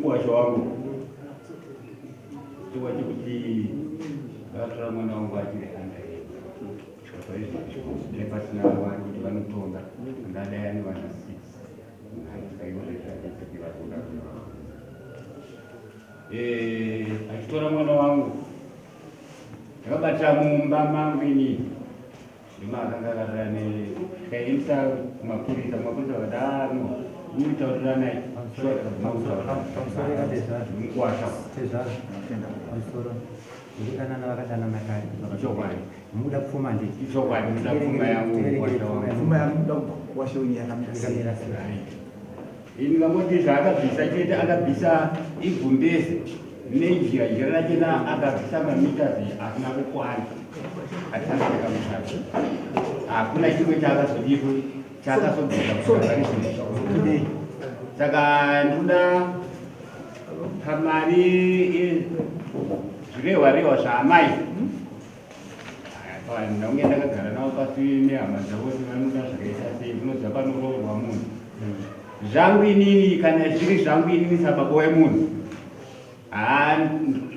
Mukuwasha wangu chiwa chekuti vakatora mwana wangu achiri under age kusvika pasina vari kuti vanotonga angadai ane vana 6. Eh, achitora mwana wangu ndakabatira mumba mangu inini ndima akanga akatara tikaendesa kumapurisa. Kumapurisa vakati, "Ah, no, muitauriranai." Mukwasha. Tezvaro, pamusoro. Ndikudanana, vakadanana kare. Chokwadi. Mukuda pfuma ndii? Ichokwadi, muda pfuma yangu, mukwasha wangu. Pfuma yamuda kuwasha wenyu yakamira sei? Yakamira sei? Ini ngangoti zvaakabvisa chete, akabvisa igumbeze nejira. Jira rachena akabvisa mamitazi asina kukwana, atisana takamusaka. Hakuna chimwe chaakazodiko chaakazobvisa kusaka. Saka ndinoda pamari zvirehwa rehwa zvaamai. Ndaunge ndakagara navo pasi nehama dzavo kuti vanoda zvakaita sei. Unoziva panoroorwa munhu, zvangu inini, kana zviri zvangu inini sababa wemunhu, haa,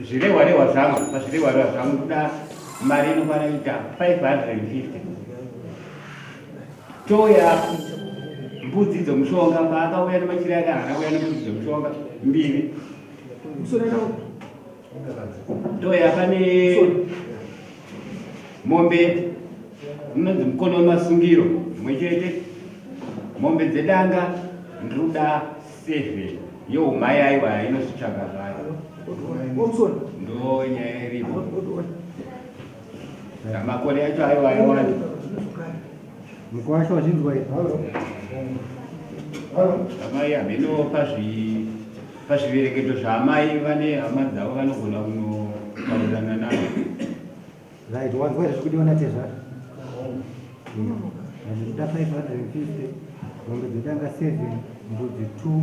zvirehwa rehwa zvangu, pazvirehwa rehwa zvangu ndoda mari inokwana kuita 550, toya mbudzi dzomushonga. Paakauya nemachira ake, haana kuuya nembudzi dzomushonga mbiri. Toya pane mombe unonzi mukono wemasungiro mumwe chete, mombe dzedanga ndinoda 7, youmai aiwa inozvitsvaga zvayo. Ndo nyaya iripo. Makore acho aiwa aiwani. Mukwasha, wazvinzwa here? Amai hameno pazvivereketo zvaamai, vane hama dzavo vanogona kunotaurirana navo. Right, wanzwa here zvikudiwa natezvaro? Zvikuda 550, mombe dzedanga 7, mbudzi 2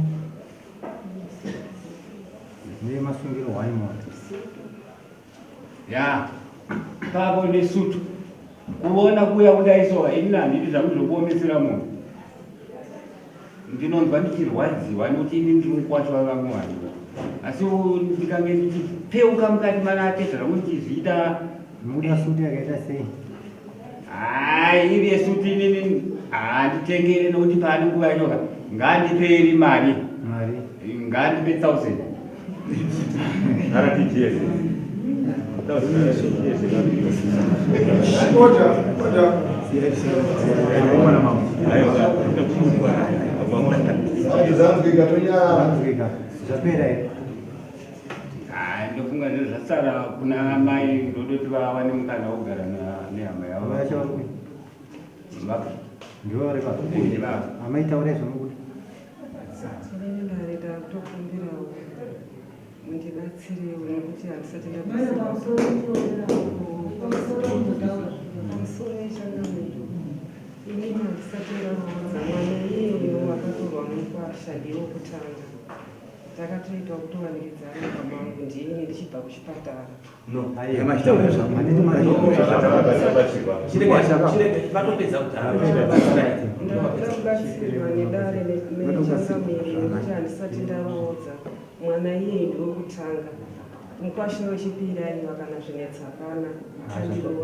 nemasungiro 1 mombe. Ya, pavo nesutu kuona kuya kudai. So inini handidi zvangu zvokuomesera munhu. Ndinonzwa ndichirwadziwa nekuti ini ndiri mukwasha wevamwe vanhu, asi ndikange ndichipeuka mukati mana atezvara rangu ndichizviita. Mukuda sutu yakaita sei? Hai, iri yesutu inini handitengere, nokuti paane nguva yachoka ngandipe iri mari. Mari? Ngandipe 1000. RTGS. Order, order. Zanzwika tonya. Zanzwika, zvapera here? Hai, ndofunga ndizvo zvasara. Kuna mai ndodoti vawane mukana wokugara nehama yavo. Amai vacho vari kupi? Ndivo vari papi? Ndivavo. Amai, taurai zvamukuda. Inini ndare ndakutokumbirawo mundibatsirewo nekuti handisati ndabatsirwa. Pamusoro yechangamiro, inini handisati ndaroodza. Mwana iyeyo akatorwa mukwasha ndiwo kutanga takatoitwa kutowanikidzana pamangu ndini ndichibva kuchipatara. Handiti mari? Vatopedza kudhara. Ndakuda kubatsirwa nedare nechangamiro nekuti handisati ndaroodza. Mwana iyeye ndiwekutanga, mukwasha wechipiri aiwa kana zvinetsa hapana.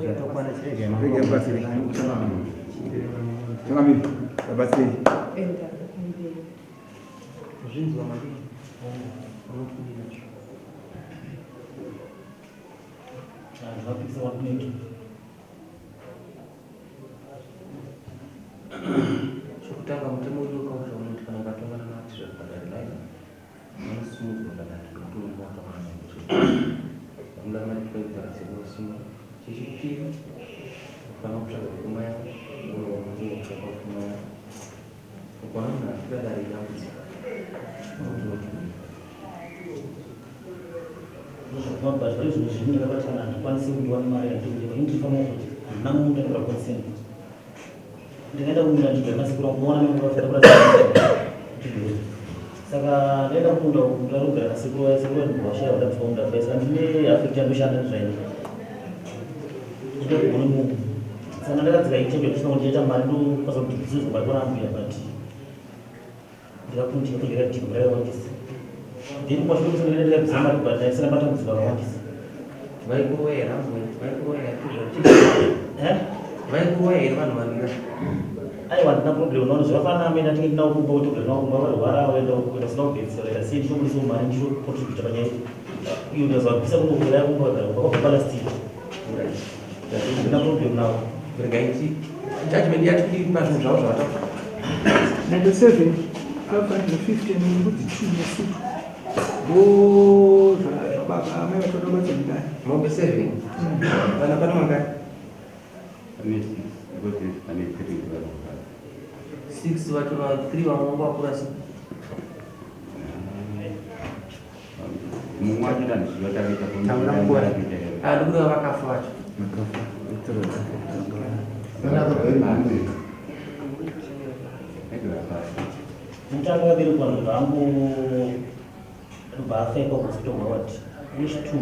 Zvatokwana, chiregai. Rega mubatsire. Changamire, babatsirei. Enda kumberi. Zvinzwa madii? Unokumbira. Zvapisa wakuneta. Chokutanga, mutemo wedu wakausha unoti kana ukatongana naatizva padare live, vanosimudzwa padare nokuti watongana navo chete. Vanoda mari 5 dzekuvasunga. Chechipiri, unofanira kutsvaga pfuma yavo, unotsvaka pfuma yavo. Ukaona munhu afira dare, idambudziko nokuti unotumira. But vari zvinhu zvini ndakabatana, handikwanisi kundiwa nemari yandikudiwa. Ini ndirifanira kuti handina munda ndikura consent. Ndikaenda kumunda ndigara nasekuru vangu, muona mene saka ndaenda kumunda uku, ndarogara nasekuru vaya. Sekuru vandibwashaya vandabviswa munda fai. Saka ndine affect yandoshanda ndizvaini ndikagone munhu. Saka ndakadzika ichenge ndisina kuti ndichaita mari, ndokwanisa kuti ndizozobari kwana mbuya, but ndikakundika kudya dhibhu raivandisa. Then kwasvika kuti ndakabvisa mari, but ndaisina matambudziko akawandisa. Vaikurowa here ambuya? Vaikurowa here? Eh? Vaikurowa here vanhu vavira? Aiwa, handina problem naona zvakafanana amene atinge ndina kumba kuti ugare nawo kumba, varwara waenda kuenda usina kubetsera ita sei, ndichobudisawo mari, ndichocontributa panyaya iyo, ndazvabvisa kungokurai kumba, vagara kumba kwabva palastiki, handina problem nawo. Regai ti judgment yacho iri pazvinhu zvavo zvavataura. 97 550 nembudzi 2 nesutu, ndo zvababa amai vatoda kubatsa mudare. Mombe 7, vana pano mangani? Pane 6 because pane 3 varikugara. 6 vacho, 3 vamwe vangu vakura sei? Mumwe wacho danziva takaita. Taura nguva. Ah, ndikuda vakafa vacho. Makafa. Sana akabva iri mhando. Mutanga akaberekwa ndobva angu ndobva afa ipapo hospital ward which two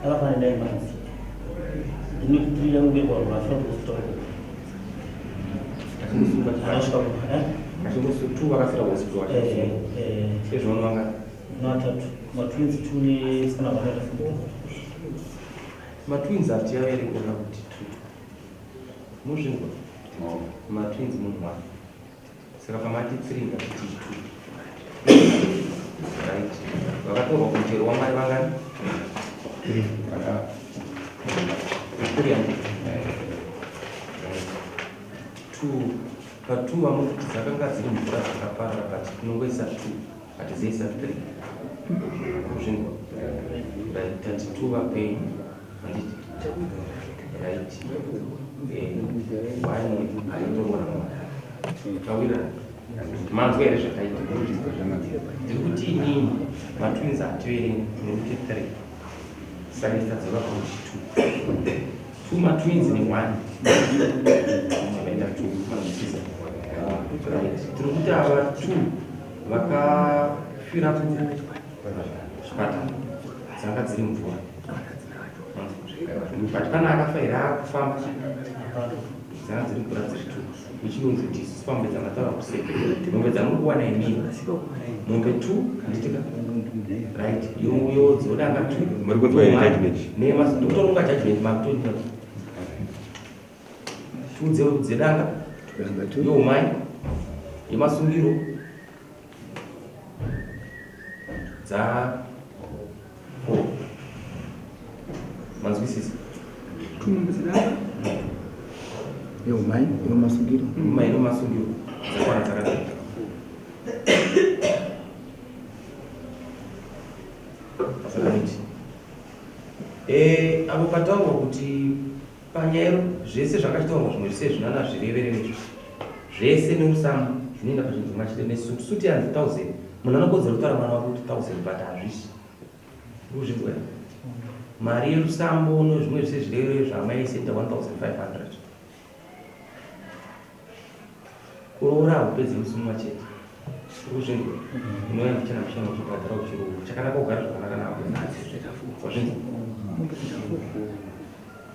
akafanana 9 months, then three yanguberekwa ndobva afira kuhospital anasvika. Achingosu two vakafira kuhospital wacho. Sezvinoona vangani? Matatu, matwins two nesikana vanoita fundo. Matwins hatiyaverengera kuti two, muzvinzwa? Matwins munhu one, saka pamati three ngatiti two, right? Vakatorwa kumuchero wamwari vangani? Three, handiti? Right, two patwo vamwe kuti dzakanga dziri mvura dzakaparara, but tinongoisa two, hatizoisa three, kuzvinzwa? Right, tati two vapenyu, handiti? Right. One aitorwa namwari. Tawirana? Manzwa here zvakaita? Ndiri kuti inini matwins hativerengi nekuti three, saka itadzoka kuti two, two matwins neone vaita two, manzwisisa? Right, tiri kuti ava two vakafira kuzvipatara dzanga dziri mvura, but kana akafa here akufamba dzanga dziri mvura dziri two, which means kuti isusu pamombe dzamataura kuseka, mombe dzamuri kuwana imini mombe two, handitika? Right, yoyo dzodanga two. Muri kunzwa here judgment? Ndikutoronga judgment makutoita two dzedanga, youmai yemasungiro dza four, manzwisisa? Tumombe dzedanga. Yeumai yemasungiro. Umai nemasungiro dzakwana dzakadai. Right. Apo pataurwa kuti panyaya zvese zvakachitaurwa, zvimwe zvese zvinana zvirevereve izvo zvese nerusambo zvinoenda pachinhu chimwe chete nesuti. Suti yanzi 1000. Munhu anokodzera kutaura mwana wake kuti 1000, but hazvisi urikuzvinzwa here? Mari yerusambo nezvimwe zvese zvirevereve zvamaisenza 1500. Kuroora haupedzi musi mumwe chete, urikuzvinzwa? Unouya mbichana mbichana uchibhadhara uchiroora. Chakanaka kugara zvakanaka navo, wazvinzwa?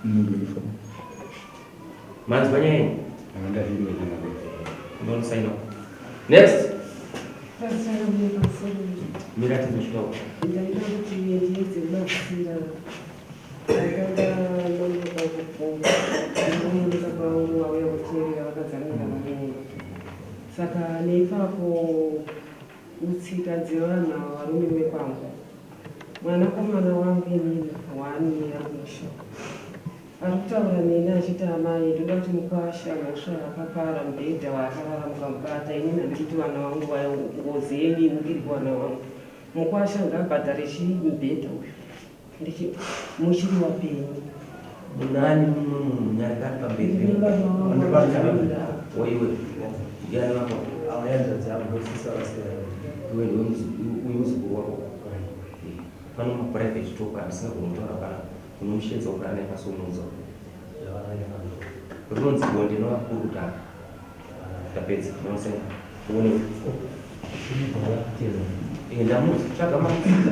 Mombe four. Manzwa nyaya iyi? Ndinosaina. Next. Mira tizosvikawo. Ndaida kuti ndiedze kubatsira ndakanga nondoda kubvunza murume baba vangu vauya kuteerera vakadzamira varimo, saka neipapo utsika dzevanhu ava varume vekwangu, mwanakomana wangu inini waanimira kumusha ari kutaura neni achiti, "Amai, ndoda kuti mukwasha mhosva akapara mubhedha waakarara mukamubata. Inini handidi kuti vana vangu ngozi yenyu imukiri kuvana vangu. Mukwasha ngaabhadhare chii mubhedha uyu." Muchiri wapenyu. Munani muno munyarika ari pamberi waiwe ndiani wako? Iwe ndiwe uyu muzukuru wako. Pano maprivate talk andisingagoni kutaura pana. Unomushedza ugara naye pasi, unoudza rinonzi bonde nevakuru kudhara. Ndapedza, unosaina uone. Ndamuzi tsvaga makuita.